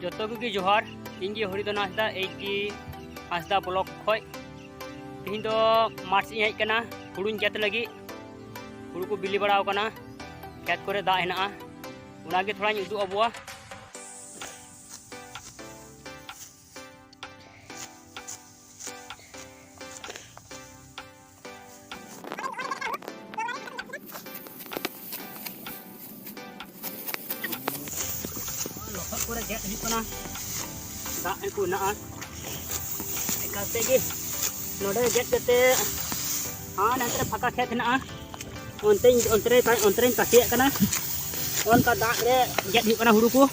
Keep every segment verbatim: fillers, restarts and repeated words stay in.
ᱡᱚᱛᱚ ᱠᱚᱜᱮ ᱡᱚᱦᱟᱨ᱾ ᱤᱧ ᱜᱮ ᱦᱚᱨᱤᱫᱷᱚᱱ ᱦᱟᱸᱥᱫᱟ, ᱮᱭᱤᱪ ᱰᱤ ᱦᱟᱸᱥᱫᱟ ᱵᱞᱚᱠ ᱠᱷᱚᱡ᱾ ᱛᱮᱦᱮᱧ ᱫᱚ ᱢᱟᱴᱷ ᱥᱮᱫ ᱤᱧ ᱦᱮᱡ ᱟᱠᱟᱱᱟ ᱦᱩᱲᱩᱧ ᱜᱮᱫ ᱞᱟᱹᱜᱤᱫ᱾ ᱦᱩᱲᱩ ᱠᱚ ᱵᱤᱞᱤ ᱵᱟᱲᱟᱣ ᱟᱠᱟᱱᱟ, ᱠᱷᱮᱛ ᱠᱚᱨᱮ ᱫᱟᱜ ᱦᱮᱱᱟᱜᱼᱟ, ᱚᱱᱟᱜᱮ ᱛᱷᱚᱲᱟᱧ ᱩᱫᱩᱜ ᱟᱵᱚᱣᱟ᱾ ᱞᱚᱥᱚᱫ ᱠᱚᱨᱮ ᱜᱮᱫ ᱦᱩᱭᱩᱜ ᱠᱟᱱᱟ, ᱫᱟᱜ ᱠᱚ ᱦᱮᱱᱟᱜᱼᱟ᱾ ᱮᱠᱟᱞ ᱛᱮᱜᱮ ᱱᱚᱰᱮ ᱜᱮᱫ ᱠᱟᱛᱮ, ᱦᱟᱸ, ᱱᱚᱱᱛᱮ ᱨᱮ ᱯᱷᱟᱸᱠᱟ ᱠᱷᱮᱛ ᱦᱮᱱᱟᱜᱼᱟ, ᱚᱱᱛᱮ, ᱚᱱᱛᱮ ᱨᱮ, ᱚᱱᱛᱮ ᱨᱮᱧ ᱛᱟᱥᱮᱭᱟᱜ ᱠᱟᱱᱟ᱾ ᱚᱱᱠᱟ ᱫᱟᱜ ᱨᱮ ᱜᱮᱫ ᱦᱩᱭᱩᱜ ᱠᱟᱱᱟ ᱦᱩᱲᱩ ᱠᱚ᱾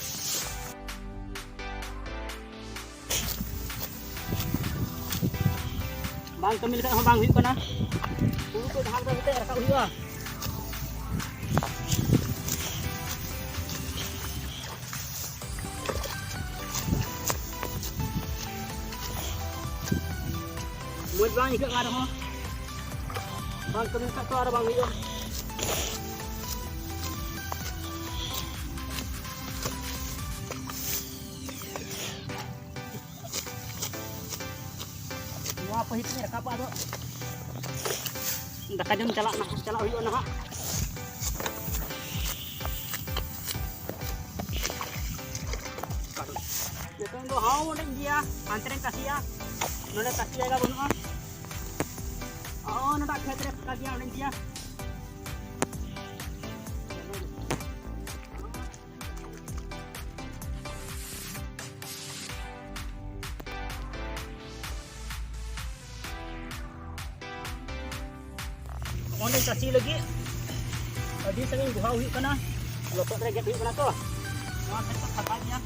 ᱵᱟᱝ ᱠᱟᱹᱢᱤ ᱞᱮᱠᱷᱟᱡ ᱦᱚᱸ ᱵᱟᱝ ᱦᱩᱭᱩᱜ ᱠᱟᱱᱟ᱾ ᱦᱩᱲᱩ ᱠᱚ ᱡᱟᱦᱟᱸ ᱞᱮᱠᱟ ᱠᱟᱛᱮ ᱨᱟᱠᱟᱵ ᱦᱩᱭᱩᱜᱼᱟ᱾ ᱢᱚᱡᱽ ᱵᱟᱝ ᱟᱹᱭᱠᱟᱹᱜ ᱠᱟᱱ ᱨᱮᱦᱚᱸ, ᱵᱟᱝ ᱠᱟᱹᱢᱤ ᱞᱮᱠᱷᱟᱡ ᱛᱚ ᱟᱨ ᱵᱟᱝ ᱦᱩᱭᱩᱜᱼᱟ᱾ ᱱᱚᱣᱟ ᱯᱟᱹᱦᱤᱞ ᱛᱮ ᱨᱟᱠᱟᱵᱟ, ᱟᱫᱚ ᱫᱟᱠᱟ ᱡᱚᱢ ᱪᱟᱞᱟᱜ ᱱᱟᱦᱟᱜ, ᱪᱟᱞᱟᱜ ᱦᱩᱭᱩᱜᱼᱟ ᱱᱟᱦᱟᱜ᱾ ᱱᱤᱛᱚᱝ ᱫᱚ ᱦᱚᱸ ᱚᱸᱰᱮᱧ ᱤᱫᱤᱭᱟ, ᱦᱟᱱᱛᱮ ᱨᱮᱧ ᱛᱟᱥᱮᱭᱟ, ᱱᱚᱰᱮ ᱛᱟᱥᱮ ᱡᱟᱭᱜᱟ ᱵᱟᱹᱱᱩᱜᱼᱟ᱾ ᱦᱚᱸ ᱱᱚᱰᱮ ᱠᱷᱮᱛ ᱨᱮ ᱯᱷᱟᱸᱠᱟ ᱜᱮᱭᱟ, ᱚᱸᱰᱮᱧ ᱤᱫᱤᱭᱟ᱾ ᱚᱸᱰᱮ ᱪᱟᱹᱥᱤ ᱞᱟᱹᱜᱤᱫ ᱟᱹᱰᱤ ᱥᱟᱺᱜᱤᱧ ᱜᱚᱦᱟᱣ ᱦᱩᱭᱩᱜ ᱠᱟᱱᱟ, ᱞᱚᱥᱚᱫ ᱨᱮ ᱜᱮᱫ ᱦᱩᱭᱩᱜ ᱠᱟᱱᱟ ᱛᱚ, ᱱᱚᱣᱟ ᱠᱷᱮᱛ ᱫᱚ ᱯᱷᱟᱸᱠᱟ ᱜᱮᱭᱟ᱾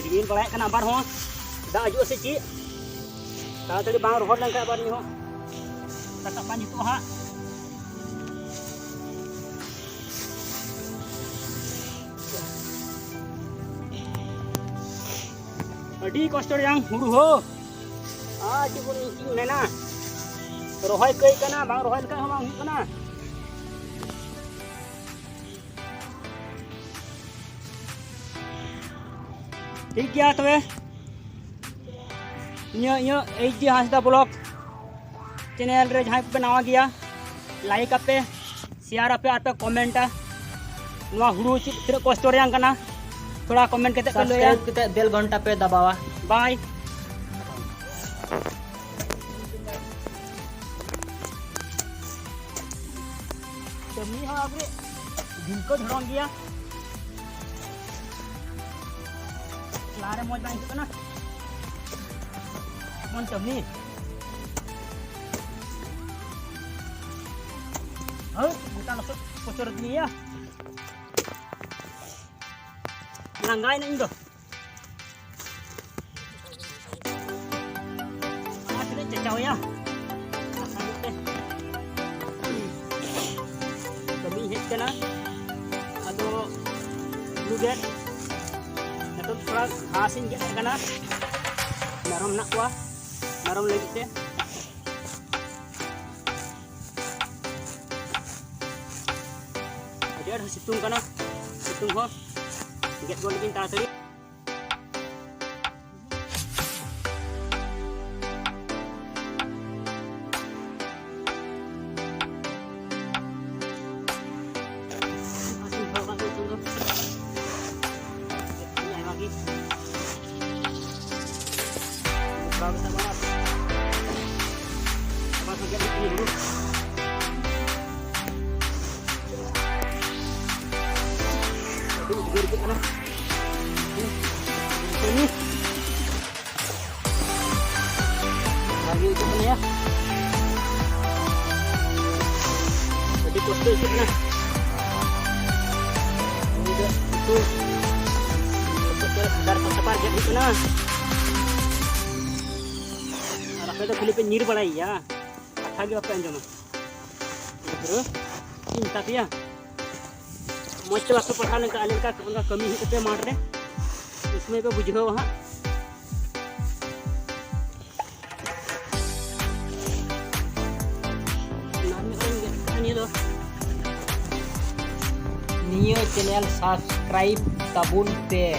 ᱨᱤᱢᱤᱞ ᱵᱟᱲᱟᱭᱮᱫ ᱠᱟᱱᱟ ᱟᱵᱟᱨ ᱦᱚᱸ, ᱫᱟᱜ ᱦᱤᱡᱩᱜᱼᱟ ᱥᱮ ᱪᱮᱫ? ᱛᱟᱲᱟᱛᱟᱲᱤ ᱵᱟᱝ ᱨᱚᱦᱚᱲ ᱞᱮᱱᱠᱷᱟᱱ ᱟᱵᱟᱨ ᱱᱤᱭᱟᱹ ᱦᱚᱸ ᱨᱟᱠᱟᱵ ᱵᱟᱝ ᱡᱩᱛᱩᱜᱼᱟ ᱦᱟᱸᱜ᱾ ᱟᱹᱰᱤ ᱠᱚᱥᱴᱚ ᱨᱮᱭᱟᱝ ᱦᱩᱲᱩ ᱦᱚᱸ᱾ ᱟᱨ ᱪᱮᱫ ᱵᱚᱱ, ᱪᱮᱫ ᱤᱧ ᱢᱮᱱᱟ, ᱨᱚᱦᱚᱭ ᱠᱟᱹᱭ ᱠᱟᱱᱟ, ᱵᱟᱝ ᱨᱚᱦᱚᱭ ᱞᱮᱠᱷᱟᱡ ᱦᱚᱸ ᱵᱟᱝ ᱦᱩᱭᱩᱜ ᱠᱟᱱᱟ᱾ ᱴᱷᱤᱠ ᱜᱮᱭᱟ ᱛᱚᱵᱮ, ᱤᱧᱟᱹᱜ, ᱤᱧᱟᱹᱜ ᱮᱭᱤᱪ ᱰᱤ ᱦᱟᱸᱥᱫᱟ ᱵᱞᱚᱜ ᱪᱮᱱᱮᱞ ᱨᱮ ᱡᱟᱦᱟᱸᱭ ᱠᱚᱯᱮ ᱱᱟᱣᱟ ᱜᱮᱭᱟ, ᱞᱟᱭᱤᱠ ᱟᱯᱮ, ᱥᱮᱭᱟᱨ ᱟᱯᱮ ᱟᱨ ᱯᱮ ᱠᱚᱢᱮᱱᱴᱟ᱾ ᱱᱚᱣᱟ ᱦᱩᱲᱩ ᱪᱮᱫ, ᱛᱤᱱᱟᱹᱜ ᱠᱚᱥᱴᱚ ᱨᱮᱭᱟᱝ ᱠᱟᱱᱟ, ᱛᱷᱚᱲᱟ ᱠᱚᱢᱮᱱᱴ ᱠᱟᱛᱮ ᱯᱮ ᱞᱟᱹᱭᱟ᱾ ᱥᱟᱵᱥᱠᱨᱟᱭᱤᱵ ᱠᱟᱛᱮ ᱵᱮᱞ ᱜᱷᱚᱱᱴᱟ ᱯᱮ ᱫᱟᱵᱟᱣᱟ᱾ ᱵᱟᱭ᱾ ᱠᱟᱹᱢᱤ ᱦᱚᱸ ᱟᱵᱚ ᱫᱤᱱ ᱠᱚ ᱫᱷᱚᱨᱚᱢ ᱜᱮᱭᱟ᱾ ᱞᱟᱦᱟᱨᱮ ᱢᱚᱡᱽ ᱵᱟᱝ ᱟᱹᱭᱠᱟᱹᱜ ᱠᱟᱱᱟ᱾ ᱮᱢᱚᱱ ᱠᱟᱹᱢᱤ᱾ ᱦᱟᱹᱣ, ᱜᱚᱴᱟ ᱞᱚᱥᱚᱫ ᱯᱚᱪᱚᱨ ᱟᱹᱫᱤᱧᱟ᱾ ᱞᱟᱸᱜᱟᱭᱮᱱᱟᱹᱧ ᱤᱧ ᱫᱚ᱾ ᱚᱱᱟ ᱛᱤᱱᱟᱹᱜ ᱪᱟᱪᱟᱣᱭᱟ? ᱟᱥᱟ ᱧᱚᱜ ᱛᱮ᱾ ᱠᱟᱹᱢᱤᱧ ᱦᱮᱡ ᱠᱟᱱᱟ᱾ ᱟᱫᱚ ᱦᱩᱲᱩ ᱜᱮᱫ᱾ ᱱᱤᱛᱚᱜ ᱛᱷᱚᱲᱟ ᱜᱷᱟᱥ ᱤᱧ ᱜᱮᱫ ᱟᱜ ᱠᱟᱱᱟ᱾ ᱢᱮᱨᱚᱢ ᱢᱮᱱᱟᱜ ᱠᱚᱣᱟ᱾ ᱢᱮᱨᱚᱢ ᱞᱟᱹᱜᱤᱫ ᱛᱮ᱾ ᱟᱹᱰᱤ ᱟᱸᱴ ᱥᱤᱛᱩᱝ ᱠᱟᱱᱟ᱾ ᱥᱤᱛᱩᱝ ᱦᱚᱸ ᱜᱮᱫ ᱜᱚᱫ ᱞᱟᱹᱜᱤᱫ ᱛᱟᱲᱟᱛᱟᱲᱤ᱾ ᱟᱭᱢᱟ ᱜᱮ᱾ ᱵᱟᱝ ᱥᱟᱵ ᱵᱟᱲᱟ᱾ ᱟᱵᱟᱨ ᱥᱟᱸᱜᱮ ᱦᱩᱭᱩᱜ ᱠᱟᱱᱟ ᱦᱩᱲᱩ᱾ ᱟᱹᱰᱤ ᱩᱫᱽᱜᱟᱹᱨ ᱟᱹᱭᱠᱟᱹᱜ ᱠᱟᱱᱟ᱾ ᱵᱷᱟᱜᱮ ᱟᱹᱭᱠᱟᱹᱜ ᱠᱟᱱᱟ ᱭᱟ᱾ ᱟᱹᱰᱤ ᱠᱚᱥᱴᱚ ᱟᱹᱭᱠᱟᱹᱜ ᱠᱟᱱᱟ᱾ ᱩᱱᱤ ᱫᱚ ᱩᱛᱩ ᱞᱚᱥᱚᱫ ᱠᱚᱨᱮ ᱠᱷᱟᱫᱟᱨ ᱠᱚ ᱥᱟᱯᱟᱨ ᱜᱮᱫ ᱦᱩᱭᱩᱜ ᱠᱟᱱᱟ᱾ ᱟᱨ ᱟᱯᱮ ᱫᱚ ᱠᱷᱟᱹᱞᱤ ᱯᱮ ᱧᱤᱨ ᱵᱟᱲᱟᱭ ᱜᱮᱭᱟ, ᱠᱟᱛᱷᱟ ᱜᱮ ᱵᱟᱯᱮ ᱟᱸᱡᱚᱢᱟ᱾ ᱜᱤᱫᱽᱨᱟᱹ, ᱪᱮᱫ ᱤᱧ ᱢᱮᱛᱟ ᱯᱮᱭᱟ? ᱢᱚᱡᱽ ᱛᱮ ᱵᱟᱯᱮ ᱯᱟᱲᱦᱟᱣ ᱞᱮᱱᱠᱷᱟᱱ, ᱟᱞᱮ ᱞᱮᱠᱟ ᱚᱱᱠᱟ ᱠᱟᱹᱢᱤ ᱦᱩᱭᱩᱜ ᱛᱟᱯᱮᱭᱟ ᱢᱟᱴᱷ ᱨᱮ, ᱩᱱ ᱥᱚᱢᱚᱭ ᱯᱮ ᱵᱩᱡᱷᱟᱹᱣᱟ ᱦᱟᱸᱜ᱾ ᱱᱤᱭᱟᱹ channel subscribe ᱛᱟᱵᱚᱱ ᱯᱮ᱾